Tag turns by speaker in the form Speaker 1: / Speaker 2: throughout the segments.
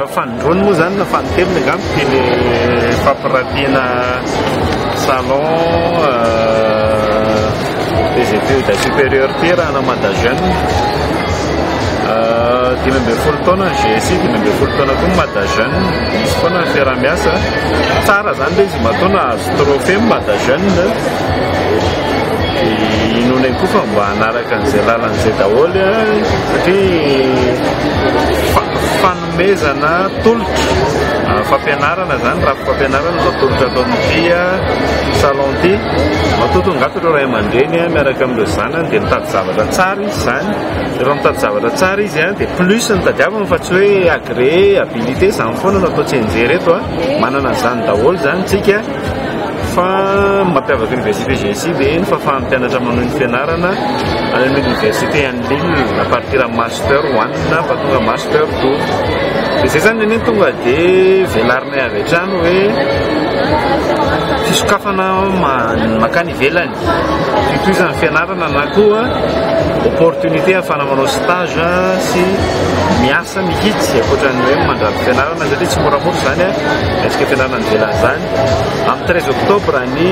Speaker 1: Efa fanindroany moa izany na fanintelony angamba ity le fampiratiana salon des études supérieures ity raha na Mada Jeune. 15 taona ny GSI, 15 taona koa ny Mada Jeune. Misy foana ny fiaraha-miasa. Tsara izany ilay izy matoa nahazo trophée ny Mada Jeune. Dia inoana ihany koa fa mba hanaraka an'izay lalana izay daholo satria fanomezana tolotra fampianarana izany, rafi-pampianarana no atolotra ato amin'ity salon ity. Matoa tonga ato ireo ray aman-dreny miaraka amin'ireo zanany dia mitady zavatra tsara izy izany. Rehefa mitady zavatra tsara izy dia plus no tadiaviny fa tsy hoe agréé, habilité, izany foana no atao tsianjery eto. Manana an'izany daholo izany isika. Fa ny mampiavaka ny université GSI dia ny fahafahan'ny mpianatra manohy ny fianarana any amin'ny université any Lille à partir amin'ny master one fa tonga master two. Dia izay izany anie tonga dia velarinay avy hatrany hoe fisokafana mankany ivelany, fitohizana ny fianarana na koa opportunité ahafahana manao stage sy miasa mihitsy ankoatran'ny hoe mandrato fianarana satria tsy moramora izany miatrika fianarana any ivelany izany. Amin'ny 13 octobre ny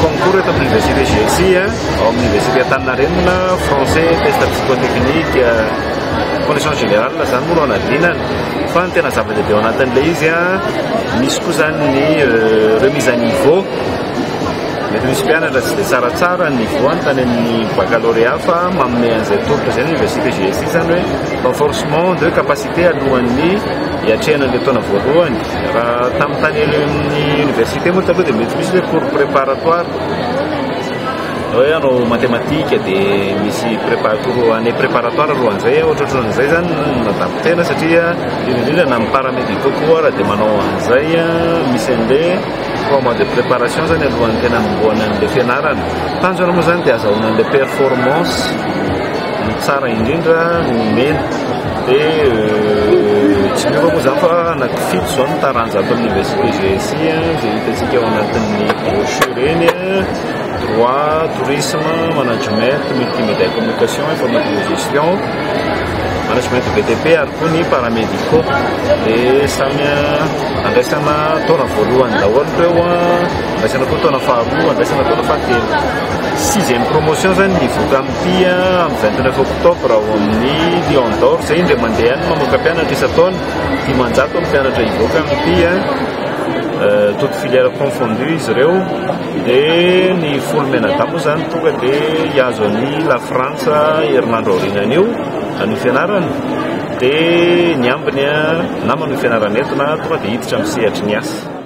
Speaker 1: concours eto amin'ny université GSI ao amin'ny université Antaninarenina, français, test psychotechnique, connaissance générale izany moa no anadinana. Fa ny tena zava-dehibe ao anatin'ilay izy misy koa izany ny remise à niveau. Mety misy mpianatra tsy dia tsaratsara ny niveau-ny tany amin'ny baccalauréat fa manome an'izay tolotra izay ny université GSI izany hoe renforcement de capacité alohan'ny hiatrehana an'ilay taona voalohany. Raha tamin'ny tany amin'ny université moa taloha dia mety misy hoe cours préparatoire hoe hanao mathématique dia misy prépa cours année préparatoire alohan'izay ohatrohatran'izay izany no nadaptena satria indrindra indrindra na amin'ny paramédicaux koa ara dia manao an'izay misy an'ilay 3 mois de préparation izany alohan'ny tena hanombohana an'ilay fianarana. Tanjona moa izany dia azahoana an'ilay performance ny tsara indrindra no omena. Dia tsy miova moa izany fa anankifito izao ny taranja ato amin'ny université GSI izay hitantsika ao anatin'ny brochure eny, droit, tourisme, management, multimédia et communication, informatique de gestion, management BTP ary koa ny paramédicaux. Dia samy andraisana taona voalohany daholo ireo, andraisana koa taona faharoa, andraisana taona fahatelo. Sixième promotion izany nivoaka amin'ity amin'ny 29 octobre ao amin'ny Lion d'Or, izay indray mandeha ihany mamoaka mpianatra isan-taona, 500 ny mpianatra hivoaka amin'ity, toute filière confondue izy ireo, dia ny 10 mianadahy moa izany tonga dia hihazo an'i La Frantsa herinandro aorianan'io hanohy fianarana, dia ny ambiny na manohy fianarana eto na tonga dia hiditra amin'ny sehatry ny asa.